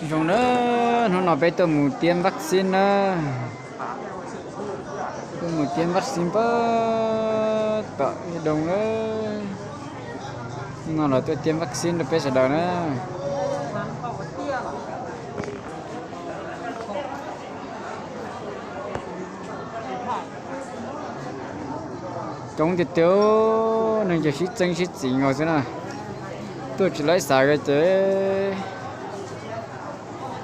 Zoo na, hnub no peb tuaj mus tiab vaccine na. Tuaj mus tiab vaccine pab tom ib doo na. Hnub no los tuaj tiab vaccine rau peb sawv daws na. Coob tiag tiag, neeg ces sib txeeb sib txim nkaus xwb na. Tuaj tsis laib xav ces,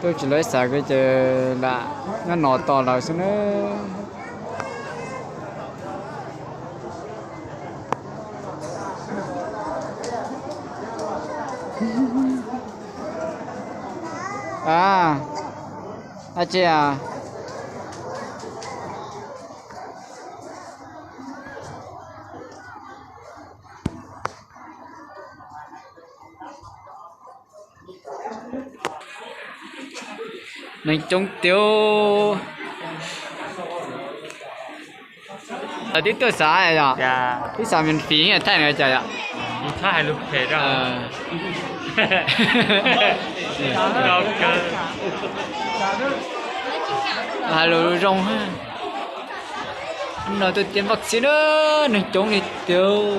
tuaj tsis laib xav ces lam nyob no tos lawv xwb na. A, a tsi a. Neeg coob tiag. Lawv twb tuaj xav yom, twb xav miễn phí thaij no cas yom. Hais lus zoo. No tuaj tiêm vaccine na, neeg coob li tiag.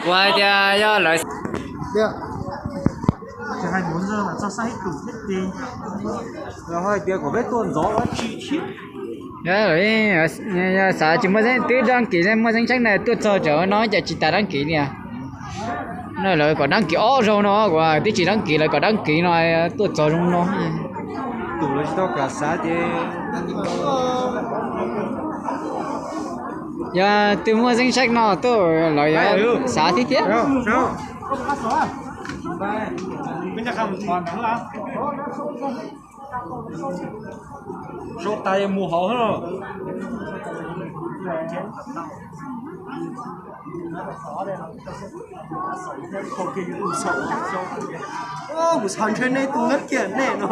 Kuv hais tias yog lawv, hais tias kom peb tuaj ntxov dab tsi thiab. Yog xav tsis muaj, twb đăng ký muaj danh sách na, tuaj txog tsam no cas tsis tas đăng ký li. No lawv kom đăng ký ob zaug no, kuv twb tsis đăng ký, lawv kom đăng ký no, tuaj txog zoo no. Tus lawv tsis tau kam xav ces yog twb muaj danh sách no tuaj lawv yuav xav thiab thiab. Zaub tas mus hauv. Mus xav ntshe nej tus ngab kiag nej no.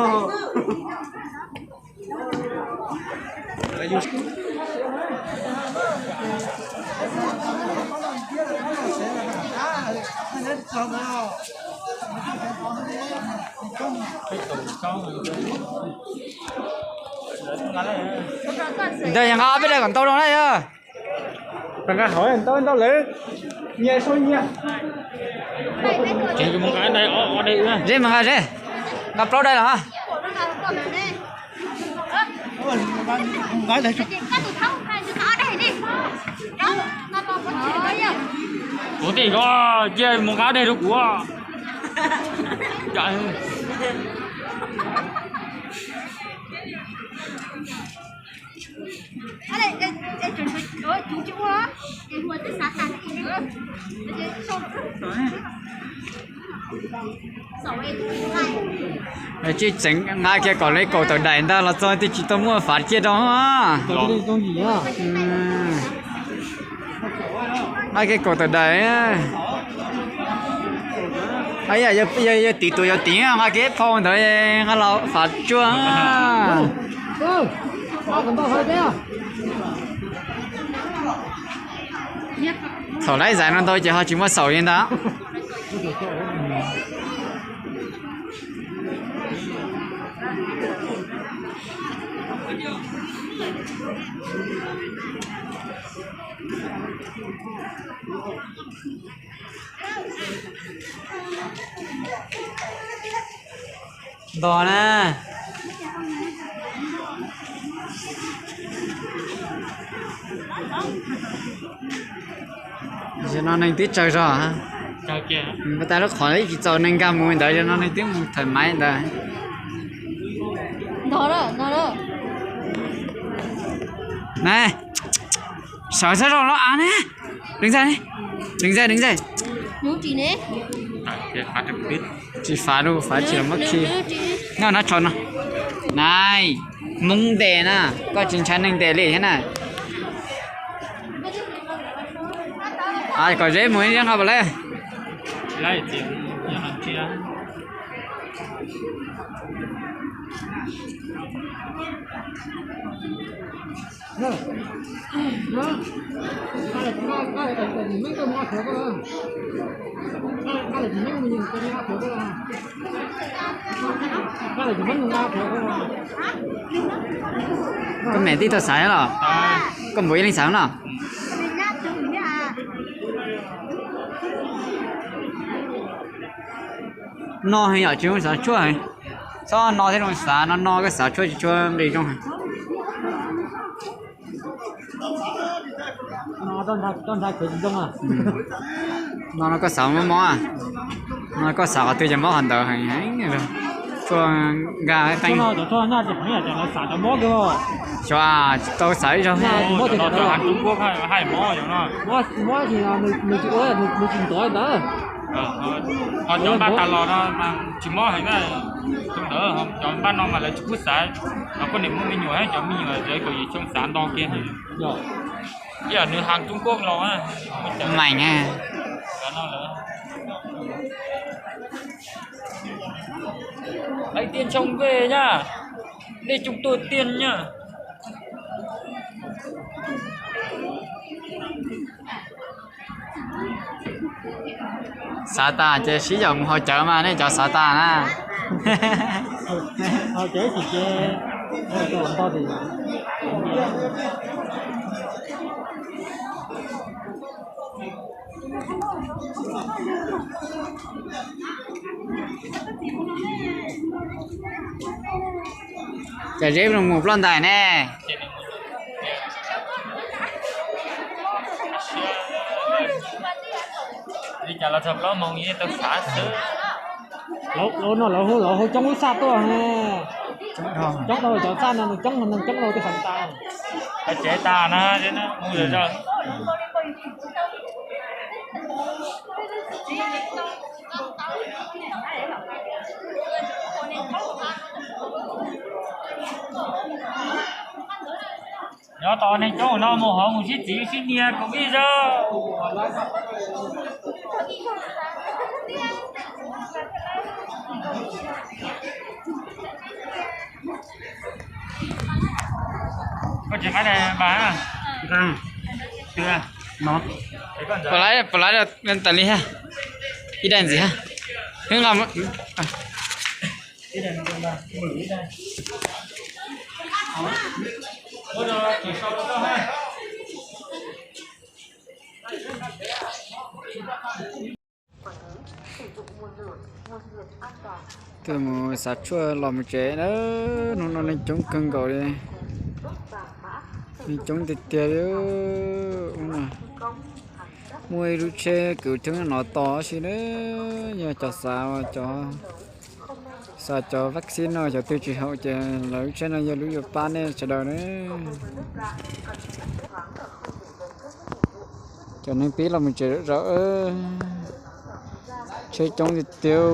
Ntawd yog nqa ob peb daim kom ntau rau na yog. Nqa hauv ntau ntau lawm. Nyias sau nyias. Zeb mus nqa zeb, nqa plaub daim los ha. Kuv tej ko cia mus nqa dej rau kuv. Tsis tseem nqa kiag kom li kaum tawm daim ntag los txog twb tsis tau muaj fav ciaj rau. Nqa kiag kaum tawm daim. Yog tiv tus yuav tiv nqa kiag phau ntawd nqa los fav tsuag. Thaum laib zais no ntau ces ho tsis muaj xaum li ntag. Ntog na. Zaum no neeg twb tsawg zog. Npaj tas lub qhov ib tsis txaus neeg nkag mus ntawd, zaum no neeg twb mus thawm maiv ntawd. Na, sawv txhob zoo los av ne. Deev ntxaij, deev ntxaij, deev ntxaij. Tsis fav lub, fav tsis los muab khi. Noj nab tsho no. Nai, Hmoob ntes na, koj tsis ntshai neeg ntes li thiab na. Kom Zeb mus ib zaug no puas laib? Koj niam tij tau xav los? Koj npaum ib leeg xav no? No heev yom, tsis muaj xav tshuaj. Txhob no thiab zoo xav, no no koj xav tshuaj tsis tshua nqis zoo. No no koj xav mob mob, no koj xav qhov twg ces mob qhov ntawd heev heev. Tshuaj nkag teeb. Xyov tau xav ib zaug. Ho cov npaj tas los no tsis mob heev na, tus ntawd cov npaj no mas lawv tsis pub xav. Los koj niam muaj me nyuam, cov me nyuam txawm kaum yim xyoo xav nto kiag. Ib yam nws hàng Trung Quốc los. Meem. Lấy tiền chồng về nhá. Đi chung tôi tiền nhá. Xav tas ces sib yaum mus haus cawv mas nej cov xav tas na. Cov zeb no mus ploj ntais ne. Li cas los txog plaub moos yeej tau xav xwb. Lawv no lawv hu, lawv hu coob lub txaj tuaj ne. Coob dhau cov txaj no, nws coob, nws coob dhau tej xav tas. Lawv tsev tas na, mus zom zaws. Nyob tos neeg coob no mus hauv mus sib txiv sib nyiag kaum ib zaug. Koj tsis qab ne npaj. Puas laib, puas laib tas li ha. Ib daim ntxiv ha. Hwb nqa. Tuaj mus xav tshuaj los mus tsev na, hnub no neeg coob kawg nkaus li. Neeg coob tiag tiag li. Muaj ib lub tsheb kwv thoob no tos si na, yog cov xav, cov xav cov vaccine no, cov twg tsis haum ces lawv lub tsheb no yog lub yuav pab nej sawv daws na. Cov neeg pib los mus tsev zom zaws, tsheb coob tiag tiag.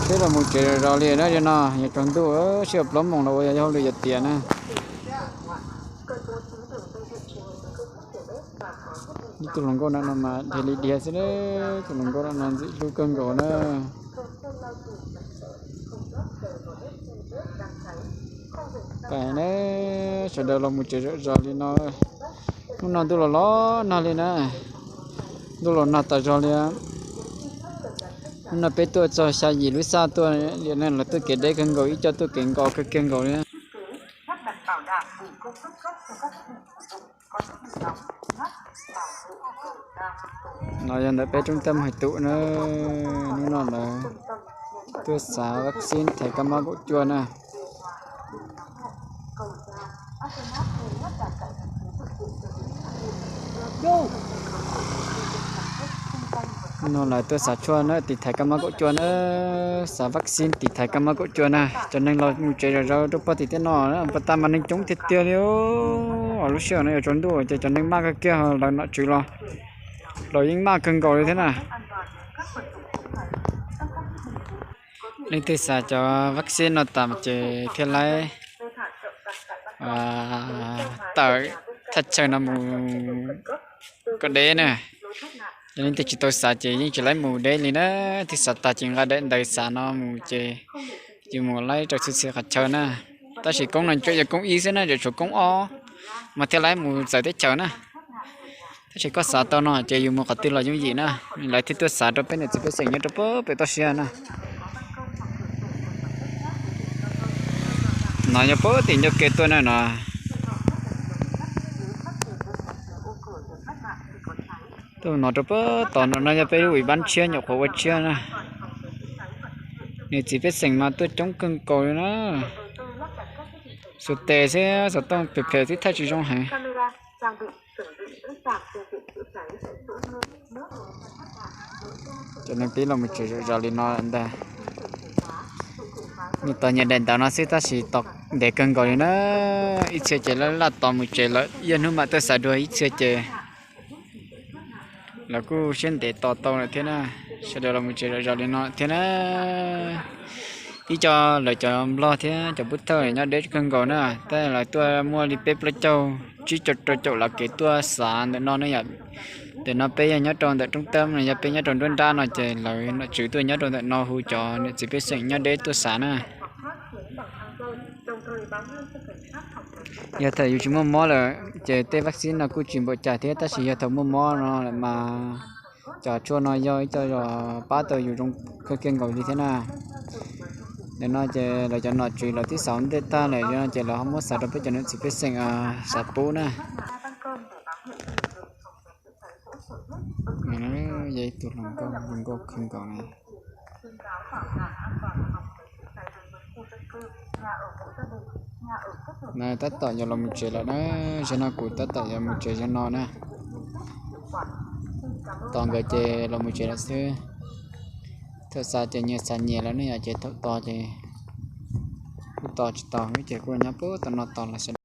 Tsheb los mus tsev zom zaws li na, no yog tsaus ntuj sib hauv plaub moos los ua yog hauj lwm yog tiam na. Ib tug hluas nkauj no no mas dhia li dhia xwb, tus hluas nkauj no no ntxim hlub kawg nkaus na. Pais na, sawv daws los mus tsev zom zaws li no. Hnub no ntuj los los nag li na, ntuj los nag tas zog li. Hnub no peb tuaj txog xya yim lub xaj tuaj li na, lawv tuaj kev deb kawg nkaus, ib co tuaj kev nkos kawg kiag nkaus li. No yog ntawm peb roob taj mus hais tum na, hnub no lawv tuaj xav vaccine thaiv kab mob kaum cuaj na. No lawv tuaj xav tshuaj na, tiv thaiv kab mob kaum cuaj na, xav vaccine tiv thaiv kab mob kaum cuaj na. Cov neeg los mus tsev zom zaws rau pog tim tej no, puag ta mas neeg coob tiag tiag li. Lub sij hawm no yuav tsaus ntuj ces cov neeg maj kawg kiag, lawv nom tswv los, los yeej maj kawg nkaus li thiab na. Leej twg xav cov vaccine no tas ces thiaj li tawm thaj chaw no mus kom deb na. Yog leej twg tsis tau xav ces yeej tsis laib mus deb li na, thiaj xav tag ces nqa daim ntawv xav no mus ces yus mus laib rau txhua txhia qhov chaw na. Tab sis koob no tsuas yog koob ib xwb na, tseem tshuav koob ob mas thiaj laib mus txawv teb chaws na. Tab sis koj xav tau no ces yus mus qhov twg los yooj yim na, lawv thiaj tuaj xav rau peb niam txiv pej xeem nyob rau pem toj siab na. No yog pem tim ncauj ke tuaj na no. Tuaj no rau pem tod no, no yog peb lub ui bab tshiab nyuam qhuav ua tshiab na. Niam txiv pej xeem mas tuaj coob kawg nkaus li na. Xuas tes xwb xov tooj phem phem twb thaij tsis zoo heev. Cov neeg pib los mus tsev zom zaws li no ntag. Nws tos nyias daim ntawv no xwb tab sis tos ntev kawg nkaus li na. Ib txhia ces laj laj tos mus tsev lawm, ib hnub mam tuaj xav dua, ib txhia ces lawv kuj siab ntev tos tau lawm thiab na. Sawv daws los mus tsev zom zaws li no thiab na. Ib co lawv cov nplog thiab cov pub thawj nyob deb kawg nkaus na, tab lawv tuaj muaj li peb plaub caug tsib caug rau caum lawv kev tuaj xav ntawm no ne yom. Ntawm no peb yog nyob rau ntawm roob tab no, yog peb nyob rau nruab nrab no ces lawv nom tswv tuaj nyob rau ntawm no hu cov niam txiv pej xeem nyob deb tuaj xav na. Yog thaum yus tsis muaj mob lawm ces tej vaccine no kuj tsis npaum cas thiab, tab sis yog thaum muaj mob no lawm mas cov tshuaj no yog ib co pab tau yus zoo kawg kiag nkaus li thiab na. Ntawm no ces lawv cov nom tswv lawv twb xav ua ntej tag lawm, yog no ces lawv ho muab xav rau peb cov niam txiv pej xeem xav pub na. Yog ib tug hluas nkauj, hluas nkauj kawg nkaus na. Na tab tom yuav los mus tsev lawm na, zaum no kuv tab tom yuav mus tsev zaum no na. Tos nkawd ces los mus tsev lawm xwb. Thaum xav ces nyias xav nyias lawm ne yom, ces thaum tos ces kuj tos tsis tau, ces kuj nyob puag tom no tos los sawv